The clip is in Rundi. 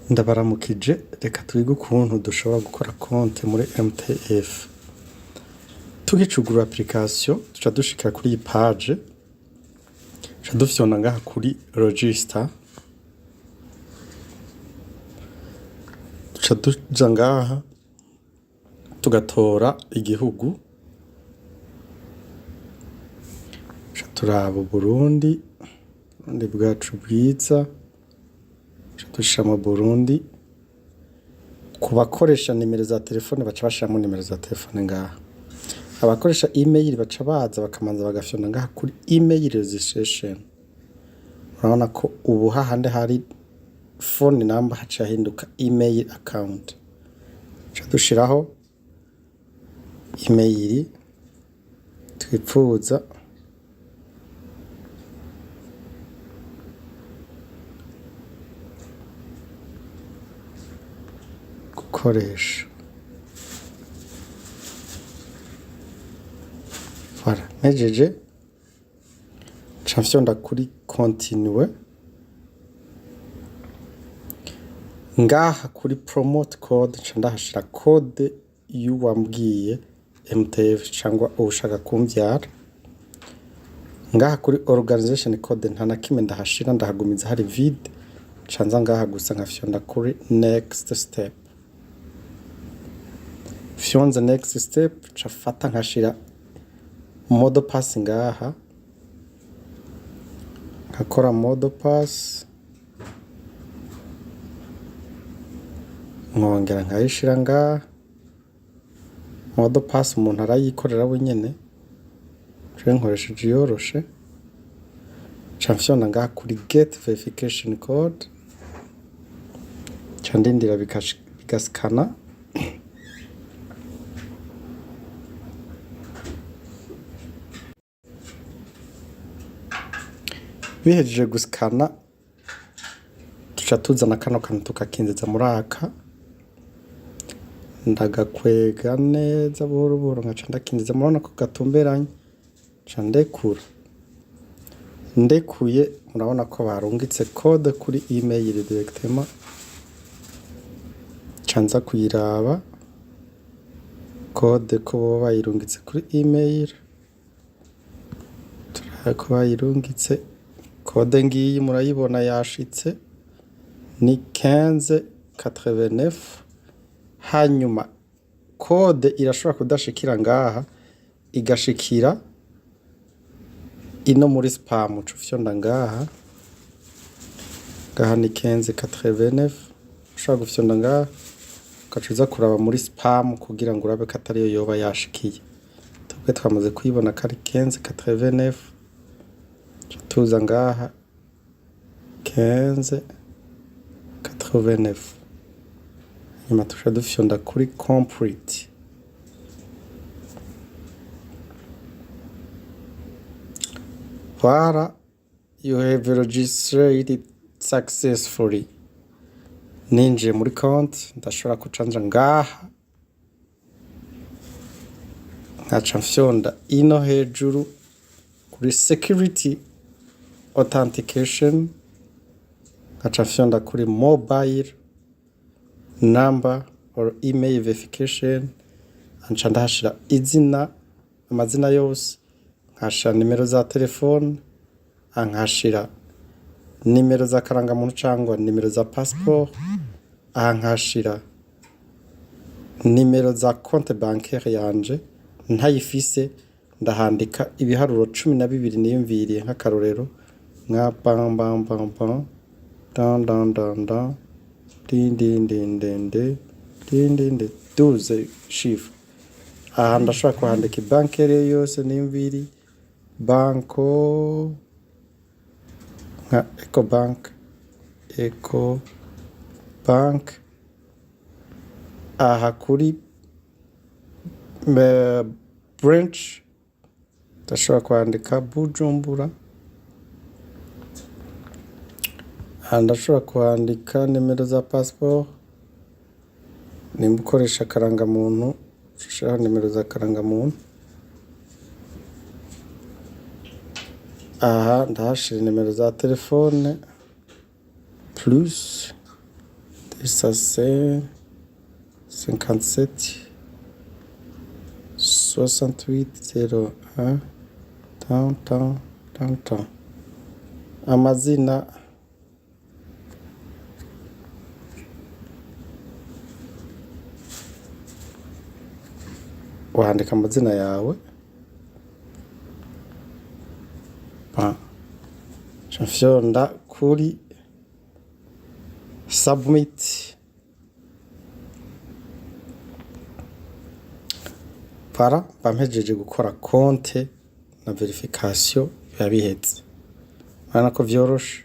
Ndabaramukije, reka twige ukuntu dushobora gukora konte muri MTF. Tugicugurura application, duca dushika kuri iyi page, duca dufyonda ngaha kuri register, duca tuja ngaha tugatora igihugu, duca turaba Uburundi, Uburundi bwacu bwiza, duca dushiramwo Burundi. Ku bakoresha nimero za telefone baca bashiramwo nimero za telefone ngaha. Abakoresha email baca baza bakamanza bagafyonda ngaha kuri email registration. Urabona ko ubu hahandi hari phone number haciye hahinduka email account. Duca dushiraho email twipfuza. Gukoresha. Voilà, mpejeje nca mfyonda kuri continue. Ngaha kuri promote code nca ndahashira code y'uwambwiye MTF cangwa uwushaka kumvyara. Ngaha kuri organization code nta na kimwe ndahashira, ndahagumiza hari vide, nca nza ngaha gusa nkafyonda kuri next step. Fyonze next step, nca fata nkashira mot de passe ngaha, nkakora mot de passe, nkongera nkayishira ngaha. Mot de passe umuntu arayikorera we nyene, jewe nkoresheje iyoroshe. Nca mfyonda ngaha kuri get verification code, nca ndindira bigasikana. Bihejeje gusikana, duca tuzana kano kantu tukakinjiza muri aka, ndagakwega neza buhoro buhoro nkaca ndakinjiza, murabona ko gatumberanye, nca ndekura. Ndekuye murabona ko barungitse code kuri email directement, nca nza kuyiraba code ko boba bayirungitse kuri email, turabe ko bayirungitse. Code ngiyi murayibona yashitse, ni 1589. Hanyuma code irashobora kudashikira ngaha, igashikira ino muri spam, uca ufyonda ngaha, ngaha ni 1589, ushobora gufyonda ngaha ugaca uza kuraba muri spam kugira ngo urabe ko atariyo yoba yashikiye. Twebwe twamaze kuyibona ko ari 1589, tuca tuza ngaha 1589, hanyuma tuca dufyonda kuri complete. Voilà, you have registered successfully. Ninjiye muri konti, ndashobora kuca nja ngaha nkaca mfyonda ino hejuru kuri security authentication, nkaca mfyonda kuri mobile number or email verification, nca ndahashira izina, amazina yose, nkahashira nimero za telefone, nkahashira nimero za karangamuntu cangwa nimero za passport, aha nkahashira nimero za compte bancaire yanje, ntayifise ndahandika ibiharuro 12 niyumviriye, nk'akarorero nka bam bam bam bam dan dan dan dan din din din din din din din din, 12 chiffres. Aha ndashobora kuhandika ibanki iyo yose niyumviriye, banko nka Ecobank, Ecobank. Aha kuri branch ndashobora kwandika Bujumbura. Aha ndashobora kuhandika nimero za passport, nimba ukoresha akarangamuntu ushiraho nimero za karangamuntu. Aha ndahashira nimero za telefone, plus Isase 57 68 01 tan tan tan tan. Amazina, wandika amazina yawe. Nca mfyonda kuri submit. Para mba mpejeje gukora konte na verification, biba biheze. Urabona ko vyoroshe.